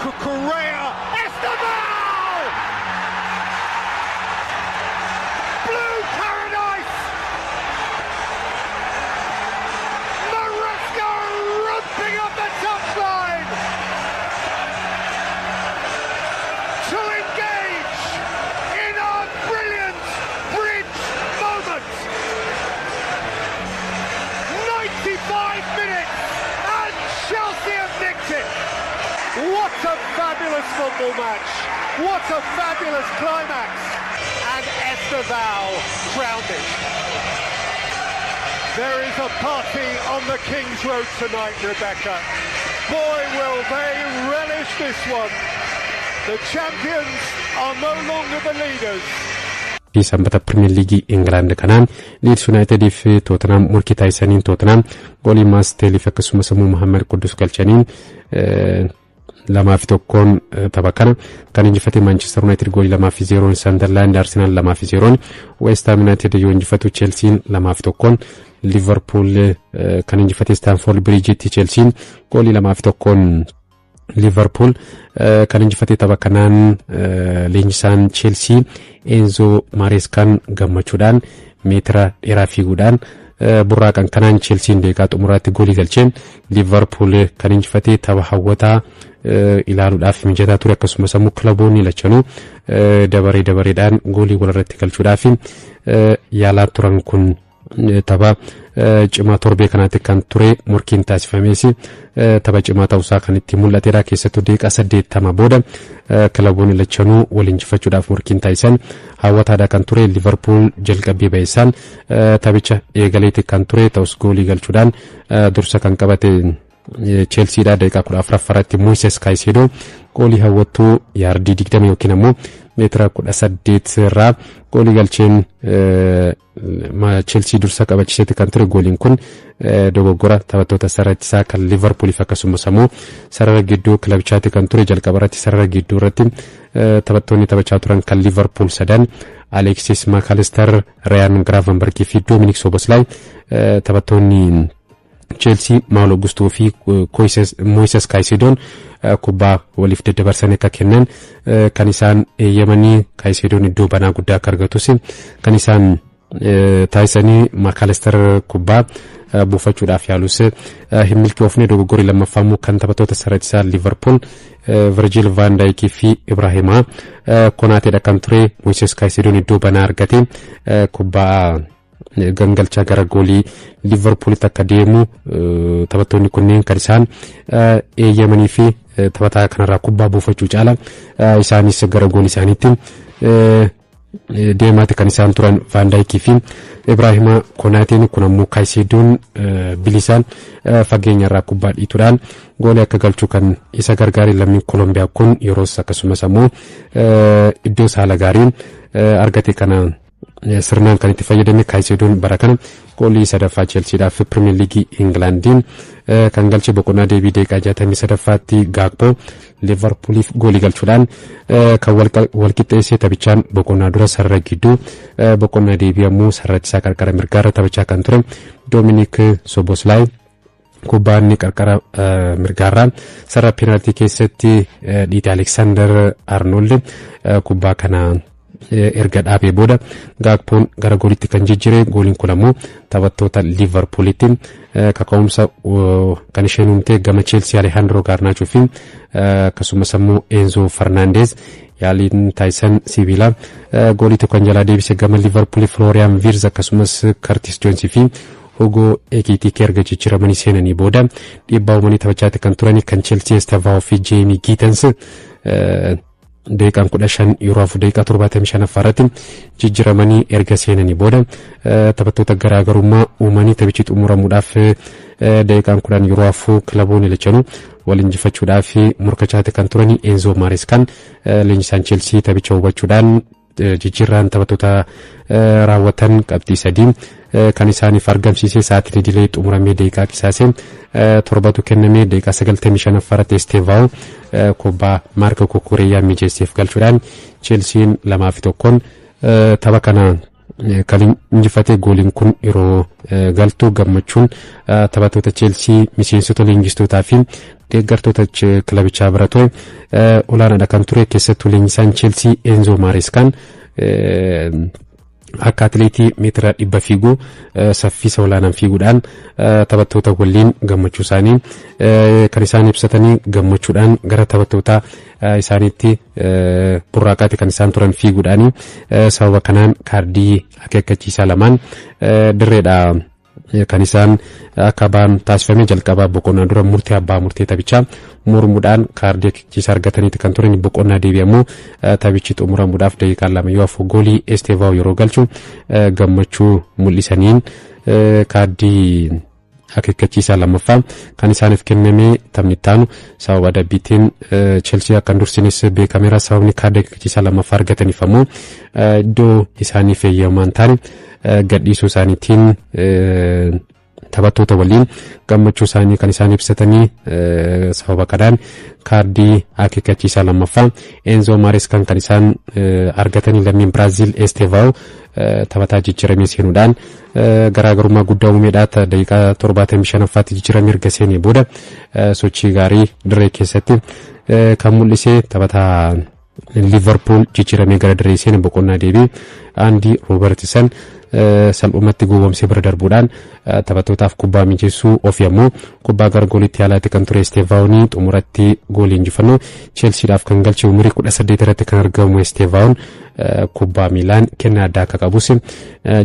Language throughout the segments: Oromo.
Cucurella, Estevao! Blue Paradise! Maresca romping up the touchline to engage in a brilliant bridge moment. 95 minutes and Chelsea have nicked it. What a fabulous football match. What a fabulous climax. And Estevao crowned it. There is a party on the King's Road tonight, Rebecca. Boy, will they relish this one. The champions are no longer the leaders. Fi Sanbata Pirimeer Liigii Ingilaand kanaan Liids Yuunaayitedii fi Tootenaam morkii taasisaniin, Tootenaam goolii Maasteelii fi akkasumas immoo Muhammad Quddus galchaniin 2-1n tapha kana kan injifate. Maanchister Yuunaayitid goolii 2-0n Sandarlaand, Arsenaal 2-0n West Ham Yuunaayitid yoo injifatu, Cheelsiin 2-1n Liverpool kan injifate. Staanfoord Biriijitti Cheelsiin goolii 2-1n Liverpool kan injifate. Tapha kanaan leenjisaan Cheelsii Enzo Maareskaan gammachuudhaan meetira dheeraa fiiguudhaan burraaqan. Kanaan Cheelsiin deeqaa xumuraatti goolii galcheen Liverpool kan injifate. Tapha hawwataa ilaaluudhaaf mijataa ture, akkasumas immoo kilaboonni lachanuu dabaree dabareedhaan goolii walirratti galchuudhaaf yaalaa turan. Kun tapha cimaa torbee kanaatti kan ture. Morkiin taasifames tapha cimaa ta'uusaa kan itti mul'atedha. Keessattuu deeqaa 80 booda kilaboonni lachanuu wal injifachuudhaaf morkiin taasisan hawwataadha kan ture. Liverpool jalqabbii ba'isaan taphicha eegaleeti kan ture, ta'us goolii galchuudhaan dursa kan qabate Cheelsiidha. Daqiiqaa 14ffaarratti Moises Kaayiseedoo goolii hawwattuu yaardii 20 yookiin ammoo meetira 18 irraa goolii galcheen Cheelsii dursa qabachiiseeti kan ture. Gooliin kun dogoggora taphattoota sarara ittisaa kan Liverpooliif akkasumas ammoo sarara gidduu kilabichaatti kan ture. Jalqaba irratti sarara gidduu irratti taphattoonni taphachaa turan kan Liverpool sadan, Alexis Mac Allister, Ryan Gravenberg fi Dominic Soboslai, taphattoonni Cheelsii Maalo Gustoo fi Moises Kaayiseedoon kubbaa waliif daddabarsan akka kennan kan isaan eeyyamanii, Kaayiseedoon iddoo banaa guddaa akka argatus kan isaan taasisanii. Maakaalister kubbaa buufachuudhaaf yaalus hin milkoofne. Dogoggorri lammaffaa immoo kan taphattoota sarara ittisaa Liverpool Virgil van Dijk fi Ibrahima Konaateedha kan ture. Moises Kaayiseedoon iddoo banaa argate kubbaa gangalchaa gara goolii Liverpoolitti akka deemu taphattoonni kunneen kan isaan eeyyamanii fi taphataa kanarraa kubbaa buufachuu caala isaanis gara goolii isaaniitti deemaati kan isaan turan Van Dijkii fi Ibrahima Konaateen. Kun ammoo Kaayiseedoon bilisaan fageenya irraa kubbaa dhiituudhaan goolii akka galchuu kan isa gargaare. Lammiin Koolombiyaa kun yeroos akkasumas ammoo iddoo haala gaariin argate kana sirnaan kan itti fayyadame. Kaayiseedoon bara kana goolii sadaffaa Cheelsiidhaaf Pirimeer Liigii Ingilaandiin kan galche. Boqonnaa deebii deeqaa 63ffaatti Gaakpoo Liverpooliif goolii galchuudhaan kan walqixxeessee. Taphichaan boqonnaa dura sarara gidduu, boqonnaa deebii ammoo sarara ittisaa qarqara mirgaarra taphachaa kan ture Doominik Soboslaay kubbaa inni qarqara mirgaarraa sarara peenaaltii keessatti dhiite, Aleksaandar Arnold kubbaa kana erga dhaabee booda Gaakpoon gara goolitti kan jijjiire. Gooliin kun ammoo taphattoota Liverpoolitti kaka'umsa kan isheen uumte. Gama Cheelsii Alejandro Gaarnaachoo fi akkasumas ammoo Enzo Fernandez yaaliin taasisan sibiila goolii tokko kan jalaa deebise. Gama Liverpool Florian Wirtz akkasumas Curtis Jones fi Hugo Ekitike erga jijjiiramanii seenanii booda dhiibbaa uumanii taphachaatti kan turani. Kan Chelsea Estevao fi Jamie Gittens daqiiqaan 15 yeroo 4 daqiiqaa 75ffaa irratti jijjiiramanii erga seenanii booda taphattoota garaagarummaa uumanii, taphichi xumuramuudhaaf daqiiqaan 10 yeroo 4 kilaboonni lachanuu wal injifachuudhaaf morkachaatti kan turani. Enzo Maareskaan leenjisaan Cheelsii taphicha hubachuudhaan jijjiirraan taphattoota raawwatan qabxii 3 kan isaaniif argamsiise. Sa'aatiin idilee xumuramee daqiiqaa qisaasee 7tu kennamee, daqiiqaa 95ffaa irratti Esteevaawo kubbaa Maarko Kukureeyyaa mijeesseef galchuudhaan Cheelsiin 2-1n tapha kana kan injifate. Gooliin kun yeroo galtu gammachuun taphattoota Cheelsii, miseensota, leenjistootaa fi deeggartoota kilabichaa bira ture olaanaadha kan ture. Keessattuu leenjisaan Cheelsii Enzo Maareskaan akka atileetii meetira 100 fiiguu saffisa olaanaan fiiguudhaan taphattoota waliin gammachuu isaanii kan isaan ibsatanii, gammachuudhaan gara taphattoota isaaniitti burraaqaatti kan isaan turan fiiguudhaan, sababa kanaan kaardii akeekkachiisaa lamaan dirreedha kan isaan akka ba'an taasifame. Jalqabaa boqonnaa dura murtee abbaa murtee taphichaa mormuudhaan kaardii akeekkachiisaa argataniiti kan turan. Boqonnaa deebi'amuu taphichi xumuramuudhaaf daqiiqaa 2 yoo hafu goolii Esteevaaw yeroo galchu gammachuu mul'isaniin kaardii akeekkachiisaa lammaffaa kan isaaniif kenname. Taphni ittaanu sababa adabbiitiin Cheelsii akka hin dursinis beekameera. Sababni kaardii akeekkachiisaa lammaffaa argataniif ammoo iddoo isaaniif eeyyamamaa hin taane gadhiisuu isaaniitiin taphattoota waliin gammachuu isaanii kan isaan ibsatanii, sababa kanaan kaardii akeekkachiisaa lammaffaa Enzo Maareskaan kan isaan argatanii. Lammiin Biraazil Estevao taphataa jijjiiramee seenuudhaan garaagarummaa guddaa uumeedha. Daqiiqaa 75ffaatti jijjiiramee erga seenee booda sochii gaarii dirree keessatti kan mul'ise taphataa Liverpool jijjiiramee gara dirree seene, boqonnaa deebii Andy Robertson salphumatti gowwomsee bira darbuudhaan taphattootaaf kubbaa mijeessuu, ofii ammoo kubbaa gara goolitti yaalaatti kan ture Esteevaawunii xumuratti goolii injifannoo Cheelsiidhaaf kan galche. Umurii 18 irratti kan argamu Esteevaawun kubbaa miilaan kennaa addaa akka qabus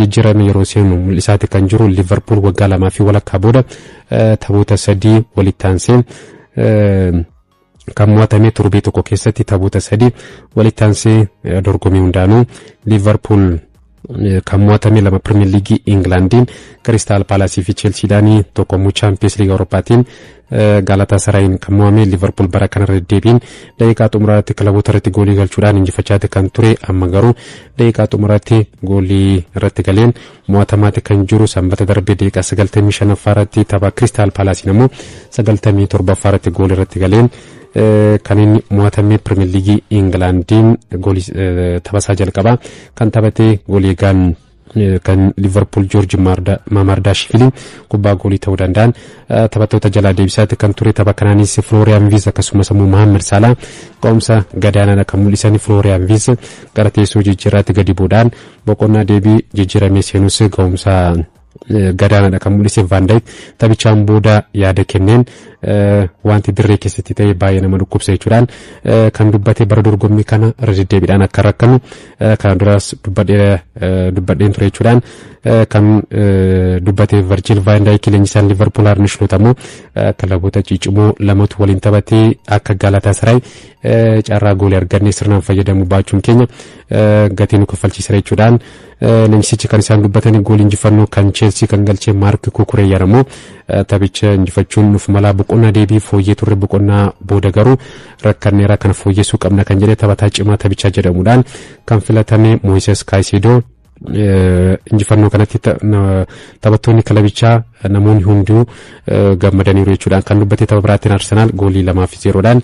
jijjiirame yeroo seenu mul'isaati kan jiru. Liverpool waggaa lamaa fi walakkaa booda taphoota sadii walitti aansee kan mo'atame. Torbee tokko keessatti taphoota sadii walitti aansee dorgommii hundaanuu Liverpool kan mo'atame, lama Pirimeer Liigii Ingilaandiin Kiristaal Paalaasii fi Cheelsiidhaan, tokko immoo Chaampiyeens Liigii Awurooppaatiin Gaalataa Saraayin kan mo'ame. Liverpool bara kanarra deddeebiin daqiiqaa xumuraatti kilaboota irratti goolii galchuudhaan injifachaati kan ture. Amma garuu daqiiqaa xumuraatti goolii irratti galeen mo'atamaati kan jiru. Sanbata darbee daqiiqaa 95ffaa irratti tapha Kiristaal Paalaasiin ammoo 97ffaa irratti goolii irratti galeen kan inni mo'atame. Pirimeer Liigii Ingilaandiin goolii taphasaa jalqabaa kan taphate goolii eegaan kan Liverpool Joorji Mamardaashvili kubbaa goolii ta'uu danda'an taphattoota jalaa deebisaatti kan ture. Tapha kanaanis Florian Wirtz akkasumas immoo Mohamed Salah ga'umsa gadaanaadha kan mul'isanii. Florian Wirtz gara teessoo jijjiirraatti gadi bu'uudhaan boqonnaa deebii jijjiiramee seenus ga'umsa gadaanaadha kan mul'ise. Van Dijk taphichaan booda yaada kenneen wanti dirree keessatti ta'e baay'ee nama dhukkubsa jechuudhaan kan dubbate. Bara dorgommii kana irra deddeebiidhaan akka rakkanu kana duraas dubbadheen ture jechuudhaan kan dubbate Virgil van Dijk. Leenjisaan Liverpool Arne Slot ammoo kilaboota ciccimoo lamatu waliin taphatee akka Galatasaray carraa goolii argannee sirnaan fayyadamuu baachuun keenya gatii nu kaffalchiisa jechuudhaan leenjisichi kan isaan dubbatanii. Goolii injifannoo kan Chelsea kan galchee Marc Cucurella ammoo taphicha injifachuun nuuf malaa, boqonnaa deebii fooyyee turre, boqonnaa booda garuu rakkanneera, kana fooyyessuu qabna kan jedhe. Taphataa cimaa taphichaa jedhamuudhaan kan filatame Moises Caicedo, injifannoo kanatti taphattoonni kilabichaa namoonni hunduu gammadaniiru jechuudhaan kan dubbate. Tapha biraatiin Arsenaal goolii 2 fi 0dhaan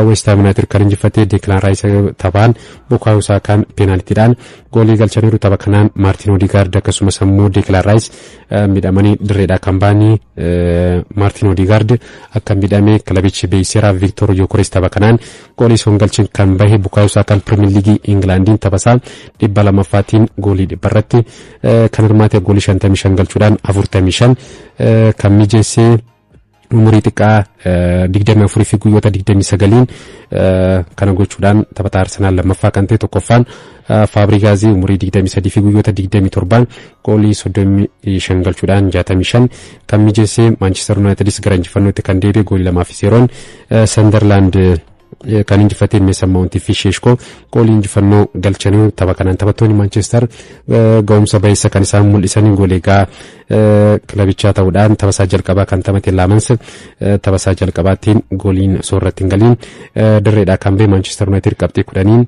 West Ham United kan injifate, Declan Rice taphaan, Bukayo Saakaan peenaaltiidhaan goolii galchaniiru. Tapha kanaan Maartin Odegaard akkasumas ammoo Declan Rice miidhamanii dirreedhaa kan ba'anii. Maartin Odegaard akka miidhame kilabichi beeksiseera. Victor Gyökeres tapha kanaan goolii osoo hin galchin kan bahe. Bukayo Saakaan Pirimeer Liigii Ingilaandiin taphasaa 200ffaatiin goolii 100 irratti kan hirmaate, goolii 55 galchuudhaan 45 kan mijeessee, umurii xiqqaa 24 fi guyyoota 29n kana gochuudhaan taphataa Arsenaal lammaffaa kan ta'e. Tokkoffaan Faabrigaazii umurii 23 fi guyyoota 27 goolii 35 galchuudhaan 65 kan mijeessee. Maanchister Yuunaayitidis gara injifannootti kan deebi'e goolii 2 fi 0n Sandarlaand kan injifatee, Meesan Maawuntii fi Sheeshkoo goolii injifannoo galchanii. Tapha kanaan taphattoonni Maanchestar ga'umsa baheessa kan isaan mul'isanii. Goolii egaa kilabichaa ta'uudhaan taphasaa jalqabaa kan taphate Laamans taphasaa jalqabaattiin gooliin osoo irratti hin galiin dirreedhaa kan ba'e. Maanchestar Yuunaayitid qabxii 10n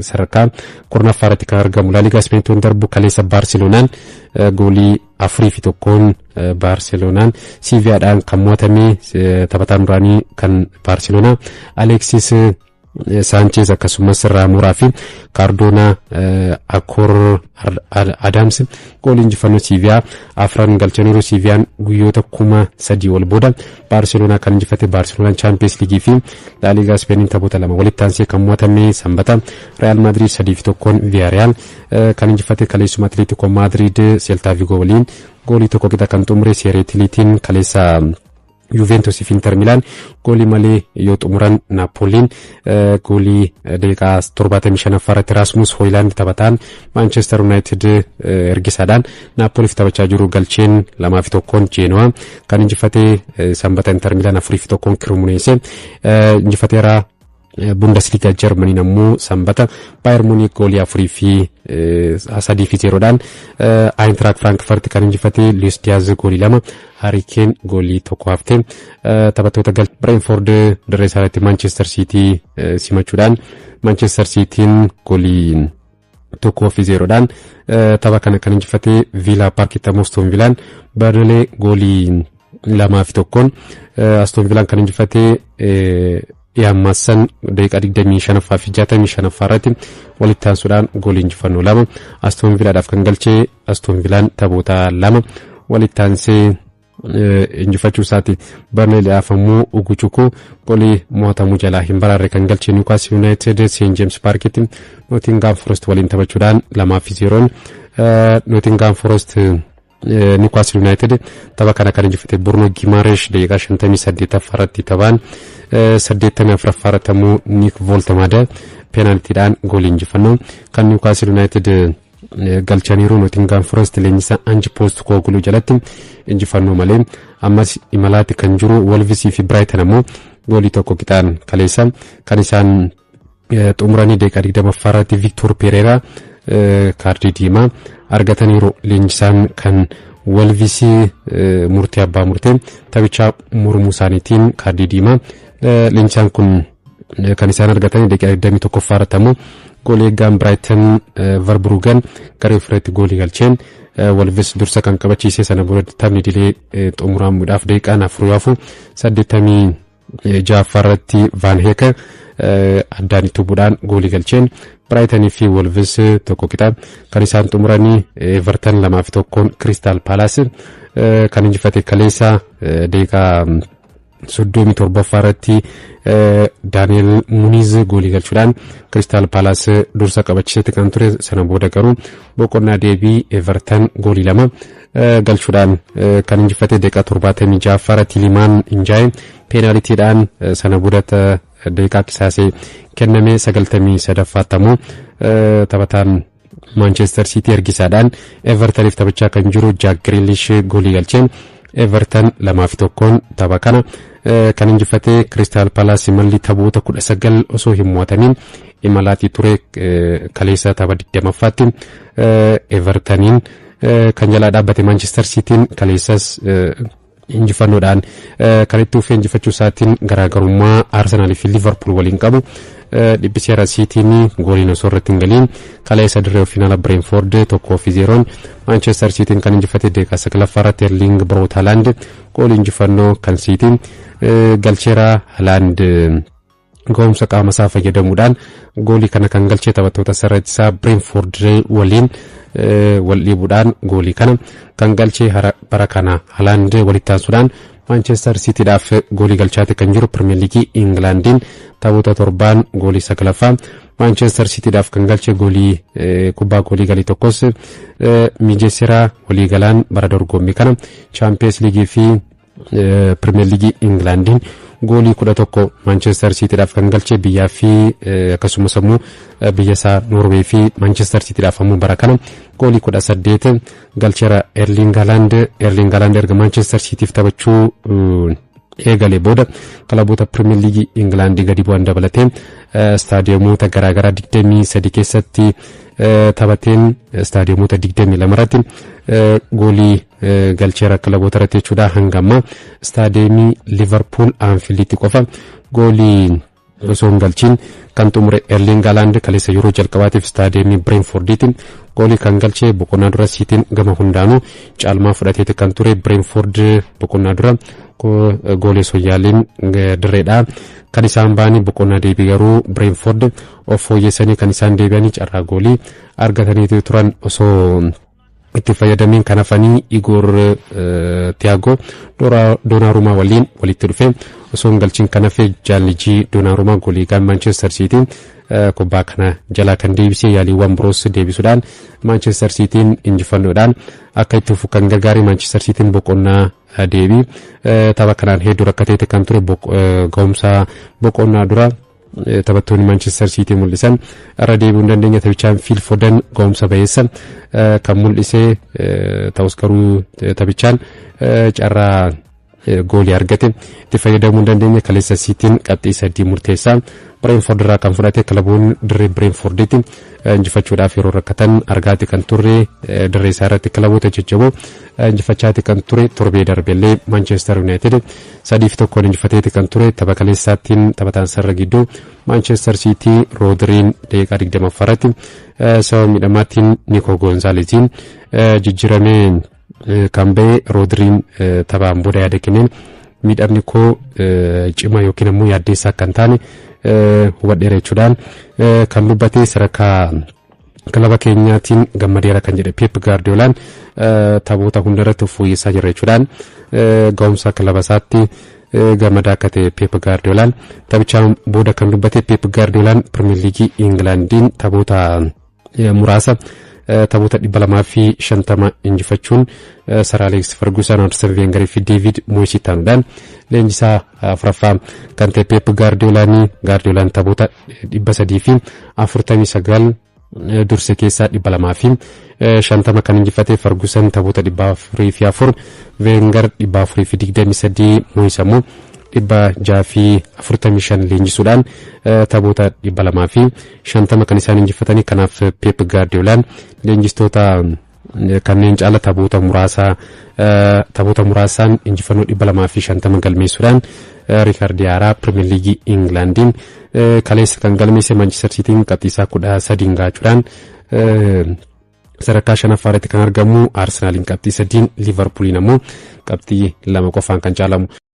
sadarkaa 10ffaa irratti kan argamu. Laaligaa Ispeeniin darbu kaleessa Baarseloonaan goolii 4 fi 1n Baarseloonaan Siiviyaadhaan kan mo'atame. Taphataan duraanii kan Baarseloonaa Aleksis Saancheez akkasumas Raamuraa fi Kaardoonaa Akoor Adams goolii injifannoo Siiviyaa afran galchaniiru. Siiviyaan guyyoota 3000 ol booda Baarseloonaa kan injifate. Baarseloonaan Chaampiyeens Liigii fi Laaliigaa Ispeeniin taphoota lama walitti aansee kan mo'atame. Sanbata Real Maadriid 3-1 Viyaariyaal kan injifate. Kaleessuma Atileetikoo Maadriid Seeltaa Vigoo waliin goolii tokko qixa kan xumure. Seereetiliitiin kaleessa Juventus fi Inter Milaan goolii malee yoo xumuran, Naapoliin goolii daqiiqaa 75ffaa irratti Rasmus Hoylaand taphataan Manchester United ergisaadhaan Naapoliif taphachaa jiru galcheen 2-1 Jeenowaa kan injifate. Sanbata Inter Milaan 4-1 Kirumuneense injifateera. Bundesliga Jarmaniin ammoo sanbata Baayern Muuniik goolii 4 fi 3-0dhaan Ayintiraak Firaankfurt kan injifate. Luis Diyaaz goolii lama, Haari Keen goolii tokko hafte taphattoota gal. Brentford dirree isaatti Manchester City simachuudhaan Manchester Cityin goolii 1-0dhaan tapha kana kan injifate. Villa Parkitti ammoo Aston Villaan Burnley goolii 2-1 Aston Villaan kan injifate. Dhiyaammassan daqiiqaa 25ffaa fi 65ffaa irratti walitti aansuudhaan goolii injifannoo lama Aston Villaadhaaf kan galchee. Aston Villaan taphoota lama walitti aansee injifachuu isaati. Burnley'dhaaf ammoo Ugochukwu goolii mo'atamuu jalaa hin baraarre kan galchee. Newcastle United St James Parkitti Nottingham Forest waliin taphachuudhaan 2-0 Nottingham Forest Newcastle United tapha kana kan injifate. Bruno Guimaraes daqiiqaa 58ffaa irratti taphaan, 84ffaa irratti ammoo Nick Woltemade peenaaltiidhaan goolii injifannoo kan Newcastle United galchaniiru. Nottingham Forest leenjisaa Ange Postecoglou jalatti injifannoo malee ammas imalaatti kan jiru. Wolvesii fi Brighton ammoo goolii tokko qixaan kaleessa kan isaan xumuranii. Daqiiqaa 20ffaa irratti Victor Pereira kaardii diimaa argataniiru. Leenjisaan kan Wolvesii murtee abbaa murtee taphichaa mormuu isaaniitiin kaardii diimaa leenjisaan kun kan isaan argatanii. Daqiiqaa 21ffaa irratti ammoo goolii eeggaan Brighton Verbruggen garee ofirratti goolii galcheen Wolves dursa kan qabachiise. Sana booda taphni dilee xumuramuudhaaf daqiiqaan 4 yaafu 86ffaa irratti Van Heeke addaan itti bu'uudhaan goolii galcheen Brightonii fi Wolves tokko qixa kan isaan xumuranii. Everton 2-1 Crystal Palace kan injifate. Kaleessa daqiiqaa 37ffaa irratti Daani'el Muniz goolii galchuudhaan Crystal Palace dursa qabachiisetti kan ture. Sana booda garuu boqonnaa deebii Everton goolii lama galchuudhaan kan injifate. Daqiiqaa 76ffaa irratti Ilimaan Injaaye peenaalitiidhaan, sana booda daqiiqaa qisaasee kenname 93ffaatti ammoo taphataan Manchester City ergisaadhaan Evertoniif taphachaa kan jiru Jack Grealish goolii galcheen Everton 2-1 tapha kana kan injifate. Crystal Palace imalli taphoota 19 osoo hin mo'atamiin imalaatii ture kaleessa tapha 20ffaatti Evertoniin kan jalaa dhaabbate. Manchester Cityin kaleessas injifannoodhaan kan itti fufee injifachuu isaatiin garaagarummaa Arsenal fi Liverpool waliin qabu dhiphiseera. Cityin gooliin osoo irratti hin galiin kaleessa dirree finaala Brentford 1-0 Manchester Cityin kan injifate. Daqiiqaa 9ffaa irratti Erling Braut Haaland goolii injifannoo kan Cityin galcheera. Haaland ga'umsa qaama isaa fayyadamuudhaan goolii kana kan galchee. Taphattoota sarara ittisaa Brentford waliin wal dhiibuudhaan goolii kana kan galchee. Bara kana Haaland walitti aansuudhaan Manchester Cityidhaaf goolii galchaate kan jiru. Premier League Ingilaandiin taphoota torbaan goolii saglaffaa Manchester Cityidhaaf kan galche, goolii kubbaa goolii galii tokkos mijeessera. Walii galaan bara dorgommii kana Champions League fi Premier League Ingilaandiin goolii 11 Manchester Cityidhaaf kan galche. Biyyaa fi akkasumas immoo biyya isaa Noorwee fi Manchester Cityidhaaf ammoo bara kana goolii 18 galcheera Erling Haaland. Erling Haaland erga Manchester Cityf taphachuu eegalee booda kilaboota Premier League Ingilaandii gadi bu'an dabalatee istaadiyomoota garaagaraa 23 keessatti taphateen istaadiyomoota 22 irratti goolii galcheera kilaboota irratti jechuudha. Hanga ammaa istaadiyeemii Liverpool Anfielditti qofa goolii osoo hin galchiin kan xumure Erling Haaland kaleessa yeroo jalqabaatiif istaadiyeemii Brentfordiitti goolii kan galche. Boqonnaa dura Siitiin gama hundaanuu caalmaa fudhateeti kan ture. Brentford boqonnaa dura Goolii osoo yaaliin dirreedha. Kan isaan ba'anii boqonnaa deebii garuu Brentford of fooyyessanii kan isaan deebi'anii carraa goolii argatanii turan osoo itti fayyadamiin kan hafanii. Igor Tiyaagoo Doonarumaa waliin walitti dhufe osoo hin galchiin kan hafe. Jaallijii Doonarumaa goolii gaan Maanchestar Siitiin kubbaa kana jalaa kan deebisee, yaaliiwwan biroos deebisuudhaan Maanchestar Siitiin injifannoodhaan akka itti fufu kan gargaare. Maanchestar Siitiin boqonnaa deebii tapha kanaan hedduu rakkateeti kan ture. Ga'umsa boqonnaa dura taphattoonni Maanchestar Siitii mul'isan irra deebi'uu hin dandeenya. Taphichaan Fiil Foden ga'umsa bayeessa kan mul'ise ta'us, garuu taphichaan carraa goolii argate itti fayyadamuu hin dandeenye. Kaleessa Siitiin qabxii 3 murteessaa Brentford irraa kan fudhate. Kilaboonni dirree Brentforditti injifachuudhaaf yeroo rakkatan argaati kan turre. Dirree isaa irratti kilaboota jajjaboo injifachaati kan ture. Torbee darbellee Manchester United 3-1 injifateeti kan ture. Tapha kaleessaattiin taphataan sarara gidduu Manchester City Roodiriin daqiiqaa 20ffaarratti sababa miidhamaatiin Nico Gonzaaleziin jijjiiramee kan ba'e. Roodiriin taphaan booda yaada kenneen, miidhamni koo cimaa yookiin ammoo yaaddeessaa akka hin taane hubadheera jechuudhaan kan dubbate. Sadarkaa kilaba keenyaatiin gammadeera kan jedhe Pep Gaardiolaan, taphoota hundarratti fooyyessaa jira jechuudhaan ga'umsa kilaba isaatti gammadaa akka ta'e Pep Gaardiolaan taphichaan booda kan dubbate. Pep Gaardiolaan Pirimeer Liigii Ingilaandiin taphoota muraasa, taphoota 250 injifachuun Sir Alex Ferguson, Arsene Wenger fi David Moyes ta'uudhaan leenjisaa afuraffaa kan ta'e Pep Gaardiolaanii. Gaardiolaan taphoota 349 durse keessaa 250 kan injifate. Ferguson taphoota 404, Wenger 423, Moyes ammoo 645 leenjisuudhaan taphoota 250 kan isaan injifatanii. Kanaaf Pep Gaardiolaan leenjistoota kanneen caala taphoota muraasaan injifannoo 250 galmeessuudhaan riikardii haaraa Pirimeer Liigii Ingilaandiin kaleessa kan galmeesse. Maanchister Siitiin qabxiisaa 13 gaachuudhaan sadarkaa shanaffaa irratti kan argamu. Arsenaaliin qabxii 3n, Liivarpuuliin ammoo qabxii 2 qofaan kan caalamu.